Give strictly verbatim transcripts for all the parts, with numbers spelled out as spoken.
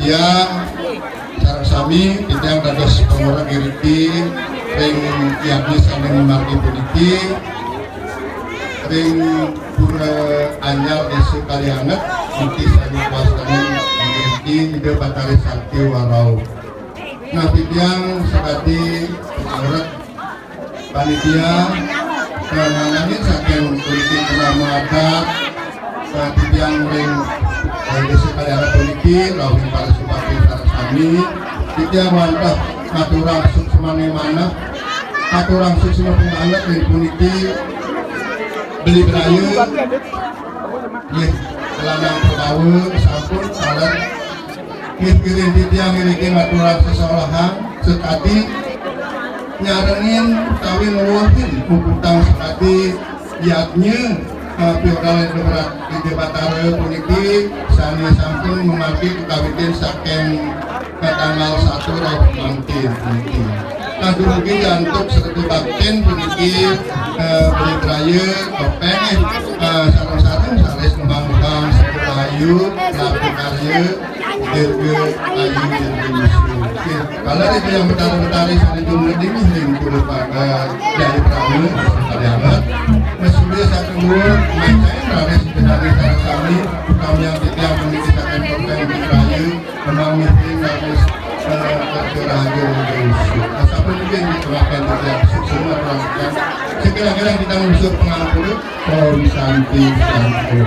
Ya, sareng sami titiang dados pangurek iriki ring yadnya sané mamargi puniki, ring Pura Anyar Désa Kalianget, niki sané kuasaning iriki Ida Batari Sakti Warau. Nah, titiang sakadi pangurek panitia, eh, nanging saking puniki krama adat, eh, titiang ring, eh, Désa Kalianget puniki, rauh ring para supapi sareng sami, titiang wantah ngaturang suksmaning manah, ngaturang suksma pangalet ring puniki, beli beraya, nggih, lanang Purnawa, sampun, salam. Nggih, ngiring titiang iriki ngaturang sesolahan, sekadi nyarengin utawi ngluhin puputang sekadi yadnya, eh, piodal Ida Batara puniki sané sampun mamargi kakawitin saking, eh, tanggal satu rauh mangkin puniki. Nah, dumugi antuk sekadi baktin puniki, eh, beli beraya, topeng, eh, sareng-sareng salis ngembang-ngembang, sekolah ayu, rapi karya, dirga ayu, dirga yuswa. Oke, kalau itu yang betara-betari sané jumlah ini, ring kudu pada jaya prama, sekali amat. Mesudah satu dua, main saya, raris jenari sareng sami, utami yang titiang puniki saking topeng beli beraya, menang meeting harus, eh, kerja rahayu. Asapun mungkin didoakan juga sukses, kurang. Sekira-kira kita unsur pengangkut, Om Santi Santi.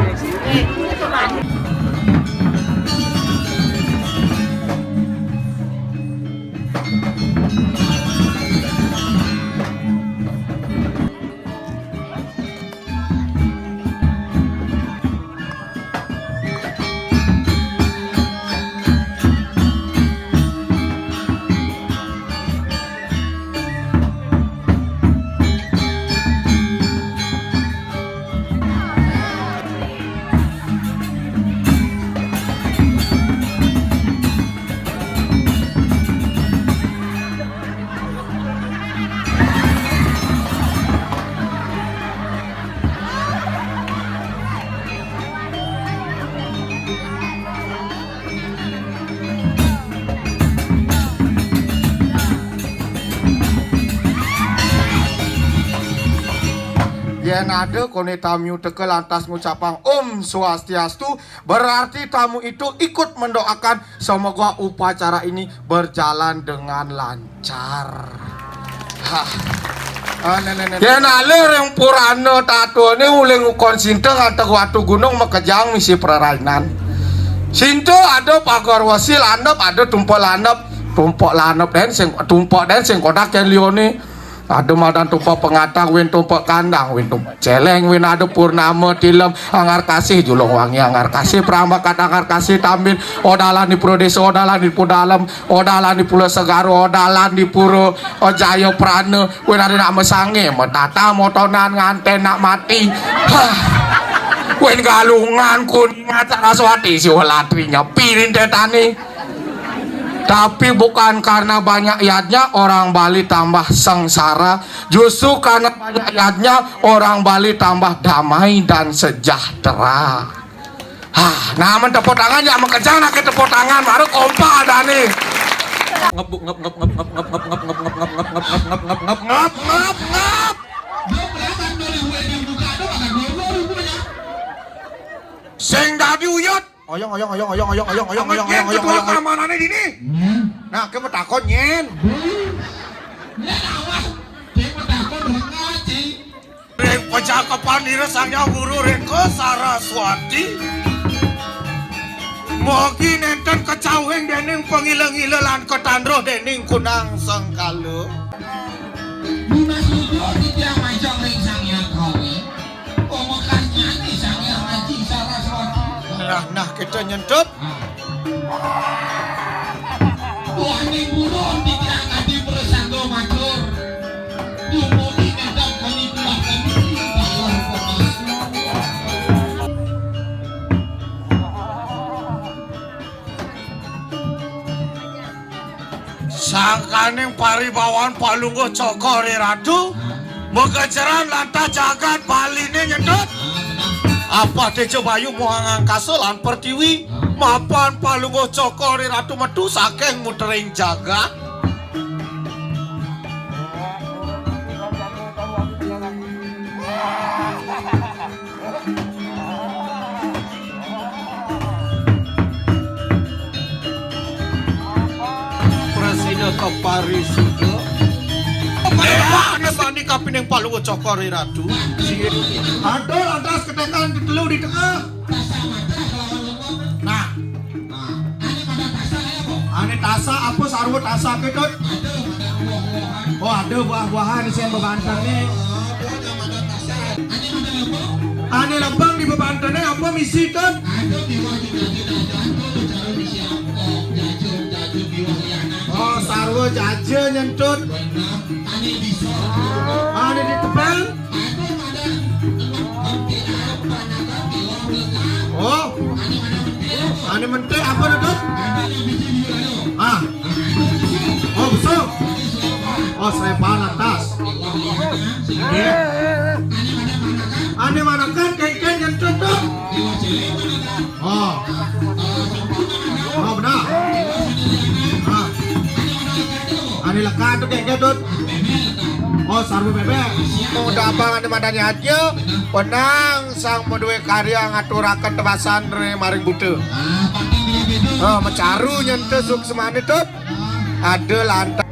Yén ada koné tamiu teka lantas ngucapang Om Swastiastu, berarti tamu itu ikut mendoakan semoga upacara ini berjalan dengan lancar. Hah. Ah, né, né, né. Yén alih ring purana tatuané uling ukon sinta ngantek watu gunung makejang misi prarainan. Sinta ada pagar wesi landep, ada tumpek landep, tumpek landep dén sing, tumpek dén sing kodak yén liané. Ada madan tumpek pengatang, win tumpek kandang, win tumpek céléng, win ada purnama tilem, anggar kasih julung wangi, anggar kasih prambakat, anggar kasih tambin, odalan di pura désa, odalan di pura dalem, odalan di pura segara, odalan di pura, oh, jaya prana, win ada nak masangé, matata, motonan, ngantén nak mati. Hah. Win Galungan, Kuningan, Saraswati, Siwalatri, nyepi ring tétané. Tapi bukan karena banyak yadnya orang Bali tambah sengsara, justru karena banyak yadnya orang Bali tambah damai dan sejahtera. Hah, nah, men tepuk tangan, ya, men kencang nak tepuk tangan, baru kompak adané. Ngep, ngep, ngep, ngep, ngep, ngep, ngep, ngep, ngep, ngep, ngep, ngep, ngep, ngep, ngep, ngep, ngep, ngep. Sing dadi uyut. Oyong, oyong, oyong, oyong, oyong, oyong, oyong, Amat oyong, Yen oyong, ketua oyong, oyong. Keamanané dini. Hmm. Nah, ké matakon, Yén. Yén awas, ké matakon, ngaji. Ring pacakepan ira Sang Hyang Guru Réngga Saraswati. Mugi nénten kacauhing déning pangila-ngila lan katandruh déning kunang sengkala. Dimas Ludo titiang majeng ring Sang Hyang Kawi. Pamekasnyané Sang Hyang Aji Saraswati. Nah, nah, kita nyentut. Wah, ning burung titiang adi prasangga matur. Dumugi ngedam kami tulah kami, Bapak Pemasu. Sangkaning paribawan palungguh Cokor I Ratu, magejeran lantas jagat Baliné nyedot. Apa Teja Bayu muang angkasa lan pertiwi. Mapan Palungguh Cokor Ri Ratu metu saking mutering jagat. Prasida kaparisuda. Ane bani kapining Palungguh Cokor Ri Ratu. Ada lantas ketekan ketelu di tengah. Nah. Ane tasak apa sarwa tasak ke, Tut? Oh, ada buah-buahan sing bebantene. Ane lebeng di bebantene apa misi, Tut? Oh, sarwa jaja nyentut. Ane ditebel. Oh. Ane mentik apa, Tut? Ah. Oh, besuk. Oh, selebar atas. Nggih. Ane manakan kengken nyentut, Tut. Oh. Oh, benar. Ah. Ane lekan, Tut, kengken, Tut. Oh, sarwa bebek. Udah abang ane madani aja. Penang sang maduwe karya ngaturaken tebasan ri maring buta. Oh, macaru nyentut suksmane, Tut. Ada lantas.